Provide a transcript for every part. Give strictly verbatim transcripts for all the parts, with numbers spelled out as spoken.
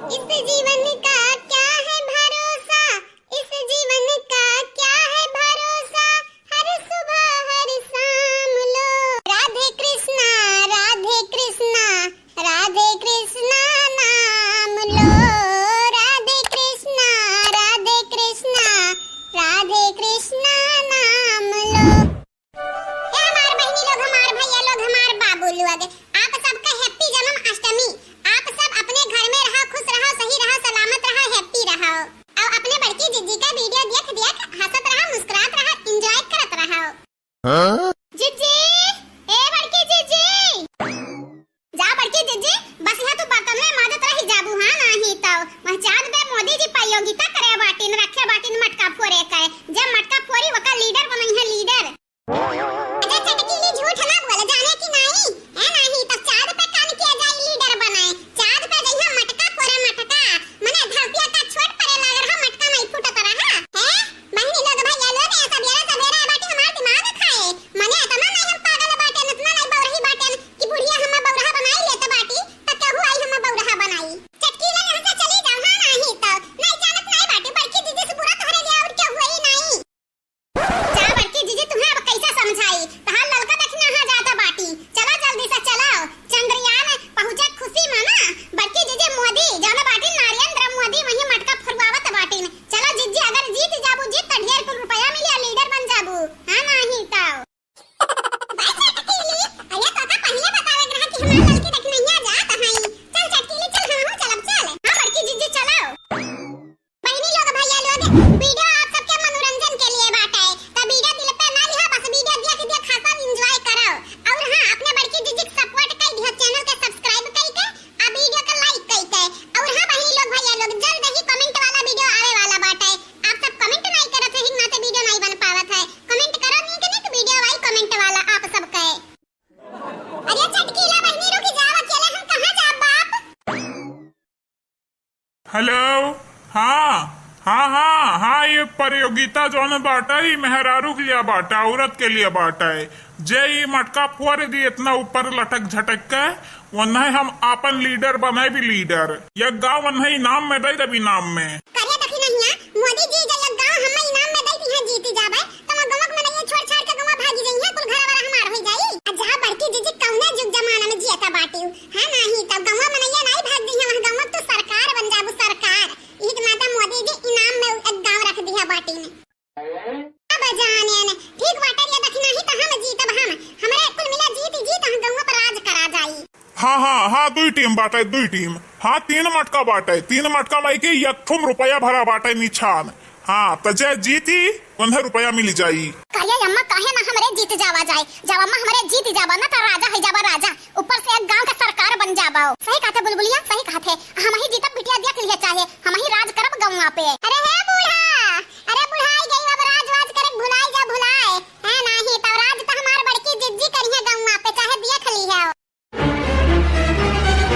इस जीवन का क्या है भरोसा, इस जीवन का क्या है भरोसा, हर सुबह हर शाम लो। राधे कृष्णा, राधे कृष्णा, राधे कृष्णा नाम लो। राधे कृष्णा, राधे कृष्णा, राधे कृष्णा नाम लो। ए हमार बहिनी लोग, हमार भैया लोग, हमार बाबू लोग, आप सबका happy जन्माष्टमी। आप सब अपने घर में रहो, खुश रहो, सही रहो, सलामत रहो, happy रहो। और अपने बड़की जिज्जी का video देख देख हंसत रहो, मुस्कुरात रहो, enjoy करत रहो। हाँ? जिज्जी, ए बड़की जिज्जी। जा बड़की जिज्जी, बस यहाँ तू बर्तन में माजत रही जाबू, हाँ नाही तो। वह चाँद पे मोदी जी प्रतियोगिता करे बाटिन, रखे बाटिन मटका फोरे के। जे मटका फोरी वका leader बनई है, leader। अरे चटकीली, झूठ ना बोल, जाने की नाई? है नाही, तब चाँद पे कान किया जाई leader बनाए? चाँद पे जइहा मटका फोरे मटका, मने धरतिया का छोट परे लाग रहा, मटका नहीं फूटत रहा, हैं? बहिनी लोग, भैया लोग, ए सबेरे सबेरे बाटी हमार दिमाग खाए, मने इतना नहीं हम पागल बाटे, इतना नहीं बौरही बाटे कि बुढ़िया हम बौरहा बनाई लेत बाटी, त केहू आई हम बौरहा बनाई? चटकीला, यहाँ से चली जाओ, हाँ नाही तो, नहीं जानत नहीं बाटी, बड़की जिज्जी से बुरा तोहरे लिए और केहू आई नहीं। जा बड़की जिज्जी, तुम्हें अब कैसे समझाई? तहार ललका दखिना हा जाता बाटी। चला जल्दी से चला। चंद्रयान पहुँचे खुशी में ना, बड़की जिज्जी मोदी जौन बाटी, नरेंद्र मोदी वहीं मटका फुरवावत बाटिन। चला जिज्जी, अगर जीत जाबू जीत त ढेर कुल रुपया मिली, leader बन जाबू। हाँ नाही तो। भाई चटकीली, अरे तोका पहिले बतावे के रहा कि हमार ललकी दखिनैया जात हई। चल चटकीली चल, हमहू चलब चल। हाँ बड़की जिज्जी चलो। बहिनी लोग, भैया लोग, video आप सबके मनोरंजन के लिए बाटे, त video दिल पे ना लिहा, बस video देख देख हंसब, enjoy करब। और हाँ, अपने बड़की जिज्जी के support कई दिहा, channel के subscribe कई के, आ video के like कई के। और हाँ बहिनी लोग, भैया लोग, जल्द ही comment वाला video आवे वाला बाटे। आप सब comment नहीं करत है, नाते video नहीं बन पावत है। Comment करो, नीक नीक video आई comment वाला आप सबके। अरे चटकीला बहिनी, रुक जाओ, अकेले हम कहाँ जाब बाप? Hello, हाँ, हाँ, हाँ, हाँ, ये प्रतियोगिता जौन बाटा, ई मेहरारू के लिए बाटा, औरत के लिए बाटा है। जे ई मटका फोड़ दी इतना ऊपर लटक झटक के, वन्हे हम आपन leader बनाए भी leader। ये गाँव वन्हे इनाम में दे देब, इनाम में। करे दखिनहिया, मोदी जी जे ये गाँव हम इनाम में दे दिहे, जीत जाबे, त वहाँ गाँव के मनैया छोड़ छाड़ के गाँव भागी जइहे, कुल घर वाला हमार हो जाई। आ जहाँ बड़की जिज्जी कौने जुग जमाना में जियता बाटी, हाँ नाही, तब गौवा मनैया नाई भाग दिहे, वहाँ गौवा तू सरकार बन जाबू, सरकार। इही के नाते मोदी जी इनाम में एक गाँव रख दिहा बाटी में। अब जाने ने, ठीक बाटे रे, दखिना ही तो हम जीतब हम। हमरे कुल मिला जीत ही जीत, हम गौवा पर राज करा जाई। हाँ, हाँ, हाँ, दुई team बाटे, दुई team। हाँ, तीन मटका बाटे, तीन मटका में के एक ठुम रुपया भरा बाटे निछान। हाँ, त जे जीती, उन्हें रुपया मिल जाई। काहे अम्मा, काहे ना हमरे जीत जावा जाए? जब अम्मा हमरे जीत जावा ना, त राजा है जावा राजा, ऊपर से एक गांव के सरकार बन जाबो। सही कहते बुलबुलिया, सही कहते। हम ही जीतब बिटिया, देख लिहे चाहे, हम ही राज करब गौवा पे। अरे हे बूढ़ा, अरे बुढ़ाई गई, अब राज वाज करे भुलाई जा भुलाए। है नाही, तब राज त हमार बड़की जिज्जी करिहे गौवा पे, चाहे देख लिहे।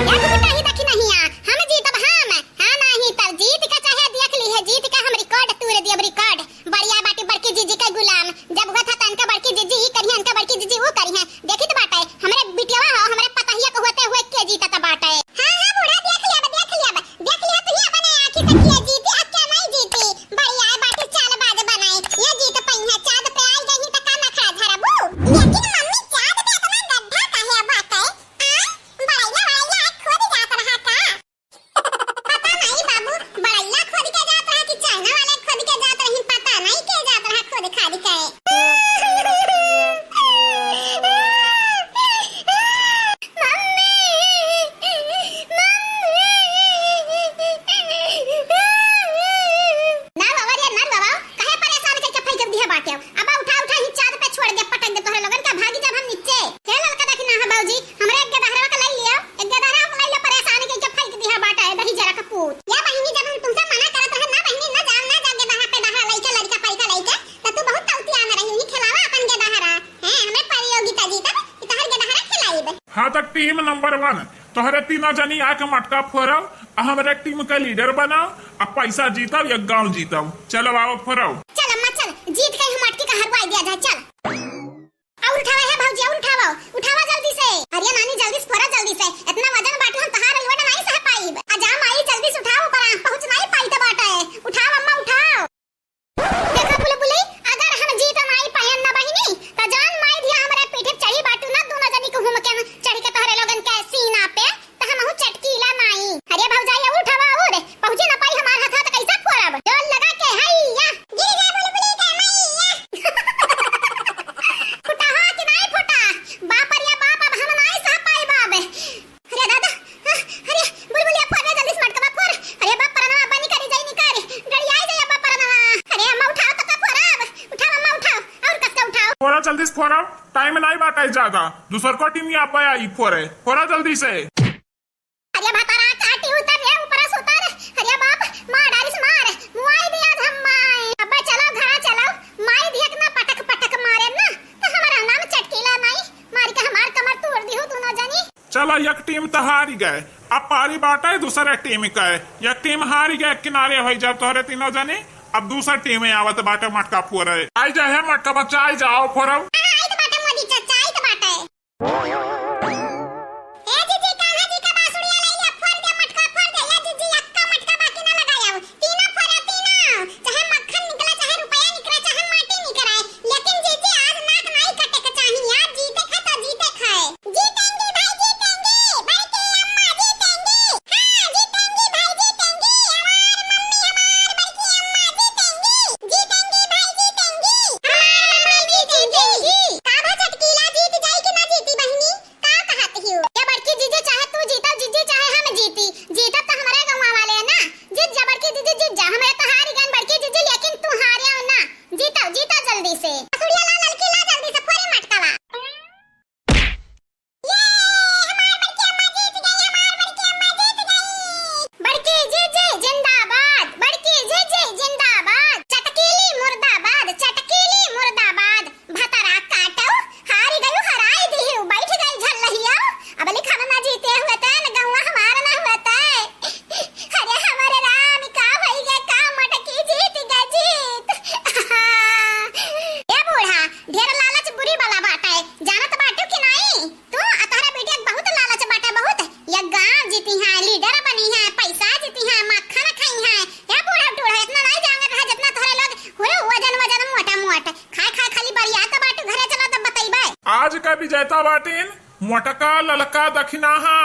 या घुघुटाही दखिनहिया, हम जीतब हम। हाँ नाही, तब जीत के चाहे देख लिहे, जीत के हम record तूर दियब, record। बढ़िया बाटी बड़की जिज्जी के गुलाम। जब हुआ था त इनका बड़की जिज्जी ई करिहे, इनका बड़की जिज्जी ऊ करिहे। देखित बाटे, हमरे बिटियावा हो, हमरे पतहिया के होते हुए के जीतत बाटे। हाँ, हाँ, बूढ़ा, देख लियब, देख लियब, देख लियब, तू ही अपने आँखी से के जीती, आ के नहीं जीती। बढ़िया बाटी चालबाज बनाए, ये जीत पइहे, चाँद पे आई गई त का नखरा झरबू? लेकिन मम्मी, चाँद पे इतना गड्ढा काहे बाटे? आ? बड़ैया, बड़ैया, खोद जात रहा का? पता नहीं बाबू, बड़ैया खोद के जात रहा कि चाइना वाले खोद के जात रही, पता नहीं के जात रहा खोद खाद के। मम्मी, मम्मी। ना बाबा रे, ना बाबा, काहे परेशान करके फेंक दिया बाटे? अब उठा, उठा ही चाँद पे छोड़ दे, पटक दे तोहरे लोगन के, भागी जब हम नीचे। हे ललका दखिना है बाबूजी, हमरे एक गदहरवा के लई लियो, एक गदहरवा के लई लियो, परेशान के, के फेंक दिया बाटा है दही जरा कपूत। या बहिनी, जब हम तुमसे मना करत रहे, ना बहिनी, ना जाओ, ना जाओ गदहा पे दहा लइके, लड़का परिका लइके, त तू बहुत तौतियान रही, उन्हीं खिलावा अपन गदहरा। हैं, हमें प्रतियोगिता जीतब, कि तहर गदहरा खिलाइब। हाँ, त team number one, तोहरे तीनों जनी आके मटका फोरब, आ हमरे team के leader बनब, आ पैसा जीतब, एक गाँव जीतब। चलो आओ फोरब। चल अम्मा चल, जीत के हम मटकी का हरवाई दिया जाए, चल। और उठावा है भौजी, और उठावा, उठावा जल्दी से। अरे नानी, जल्दी से फोरा, जल्दी से। इतना वजन बाटे, हम तहार load नहीं सह पाइब। आ जा माई, जल्दी से उठा। जल्दी से फोरा, टाइम नाई बाटे ज्यादा। दूसर को टीम यहाँ पे आई फोरे, फोरा जल्दी से। अरे भतारा, काटी उतर रे, ऊपर से उतर। अरे बाप, मार डारिस मार, मुआई दिया हम माई। अबे चलो घरा चलो, माई दिया के ना पटक पटक मारे ना, तो हमारा नाम चटकीला माई, मार के हमार कमर तोड़ दी हो तू ना जानी। चलो एक टीम तो हारी गए, अब पारी बाटे दूसरे टीम के। एक टीम हारी गए, किनारे हो जाओ तोहरे तीनों जनी। अब दूसर टीम आवत बाटे मटका फोरे। आई जा हे मटका बच्चा, आई जाओ फोरब। हाँ, आई तो बाटे मोदी चाचा, आई तो बाटे। ए जीजी, कान्हा जी का बांसुरिया ले ले, फोड़ दे मटका, फोड़ दे। ए जीजी, एक्का मटका बाकी ना लगायब। तीनों फोड़ा, तीनों। चाहे मक्खन निकले, चाहे रुपया निकले, चाहे माटी निकले। लेकिन जीजी, आज नाक नाई कटे के चाही। आज जीते खाए तो जीते खाए। जीतेंगे भाई, जीतेंगे। बड़की अम्मा जीतेंगे। हाँ, जीतेंगे भाई, जीतेंगे। हमार मम्मी, हमार बड़की अम्मा जीतेंगे। जीतेंगे भाई, जीतेंगे। हमार मम्मी जीतेंगे। का भा चटकीला, जीत जाई कि ना जीती बहिनी? का कहत हियो? या बड़की जीजी, चाहे तू जीता जीजी, चाहे हम जीती, जीतब त हमरे गौवा वाले है ना। जीत जा बड़की जीजी, जीत जा। हमरे तो हारी गन बड़की जीजी, लेकिन तू हारे हो ना। जीता, जीता जल्दी से। बांसुरिया ला ललकी, ला जल्दी से, फोरे मटकावा। ये हमार बड़की अम्मा जीत गई, हमार बड़की अम्मा जीत गई। बड़की जीजी जिंदाबाद, बड़की जीजी जिंदाबाद। चटकीली मुर्दाबाद, चटकीली मुर्दाबाद। भतरा काटो, हारी गयो, हराई दियो, बैठ गई झल्लहिया। अब लिखा ना जीते हुए ते, न गौवा हमार ना हुए ते। अरे हमारे राम, का भई गे, का मटकी जीत गए जीत। ए बूढ़ा, ढेर लालच बुरी बला बाटे, जानत बाटू कि नाई? तू आ तोहरा बेटिया के बहुत लालच बाटे, बहुत। ये गांव जीती हैं, लीडर बनी हैं, पैसा जीती हैं, मक्खन खाई हैं। ए बूढ़ा टूढ़ा, इतना नाई जानत रहा जितना तोहरे लोग हुए वजन वजन मोटा मोट। खाए खाए खाली बरिया तो बाटू, घरे चला तब बतइबे। आज का विजेता बाटिन मोटका ललका दखिनाहा।